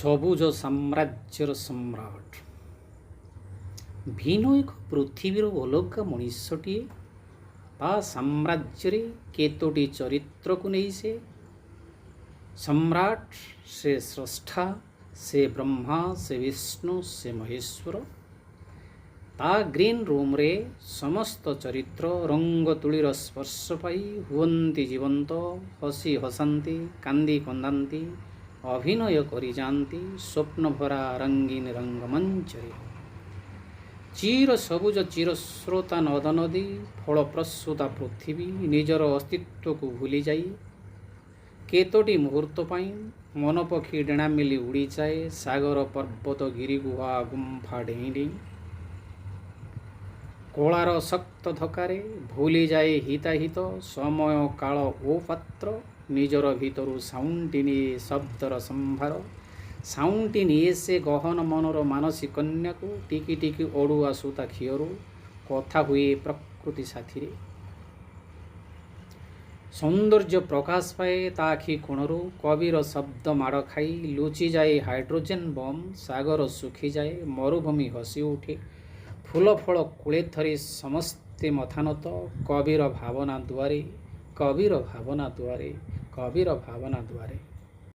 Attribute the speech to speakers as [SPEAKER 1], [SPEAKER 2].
[SPEAKER 1] ସବୁଜ ସାମ୍ରାଜ୍ୟର ସମ୍ରାଟ। ଭିନ୍ନ ଏକ ପୃଥିବୀର ଅଲଗା ମଣିଷଟିଏ। ତା ସାମ୍ରାଜ୍ୟରେ କେତୋଟି ଚରିତ୍ରକୁ ନେଇ ସେ ସମ୍ରାଟ, ସେ ସ୍ରଷ୍ଟା, ସେ ବ୍ରହ୍ମା, ସେ ବିଷ୍ଣୁ, ସେ ମହେଶ୍ୱର। ତା ଗ୍ରୀନ୍ ରୁମ୍ରେ ସମସ୍ତ ଚରିତ୍ର ରଙ୍ଗ ତୁଳିର ସ୍ପର୍ଶ ପାଇ ହୁଅନ୍ତି ଜୀବନ୍ତ, ହସି ହସାନ୍ତି, କାନ୍ଦି କନ୍ଦାନ୍ତି, ଅଭିନୟ କରିଯାଆନ୍ତି ସ୍ୱପ୍ନଭରା ରଙ୍ଗୀନ ରଙ୍ଗମଞ୍ଚରେ। ଚିର ସବୁଜ ଚିରସ୍ରୋତା ନଦ ନଦୀ, ଫଳପ୍ରସୂତା ପୃଥିବୀ ନିଜର ଅସ୍ତିତ୍ୱକୁ ଭୁଲିଯାଇ କେତୋଟି ମୁହୂର୍ତ୍ତ ପାଇଁ ମନପକ୍ଷୀ ଡେଣା ମେଲି ଉଡ଼ିଯାଏ ସାଗର, ପର୍ବତ, ଗିରି, ଗୁହା, ଗୁମ୍ଫା ଡେଇଁ ଡେଇଁ। କଳାର ଶକ୍ତ ଧକ୍କାରେ ଭୁଲିଯାଏ ହିତାହିତ, ସମୟ, କାଳ ଓ ପାତ୍ର। ନିଜର ଭିତରୁ ସାଉଁଟି ନିଏ ଶବ୍ଦର ସମ୍ଭାର, ସାଉଁଟି ନିଏ ସେ ଗହନ ମନର ମାନସୀ କନ୍ୟାକୁ। ଟିକି ଟିକି ଅଡ଼ୁଆ ସୂତା ଖିଅରୁ କଥା ହୁଏ ପ୍ରକୃତି ସାଥିରେ। ସୌନ୍ଦର୍ଯ୍ୟ ପ୍ରକାଶ ପାଏ ତା ଆଖି କୋଣରୁ। କବିର ଶବ୍ଦ ମାଡ଼ ଖାଇ ଲୁଚିଯାଏ ହାଇଡ୍ରୋଜେନ୍ ବମ୍। ସାଗର ଶୁଖିଯାଏ, ମରୁଭୂମି ହସି ଉଠେ। ଫୁଲ ଫଳ କୂଳେ ଧରି ସମସ୍ତେ ମଥାନତ କବିର ଭାବନା ଦୁଆରେ, କବିର ଭାବନା ଦୁଆରେ, କବିର ଭାବନା ଦୁଆରେ।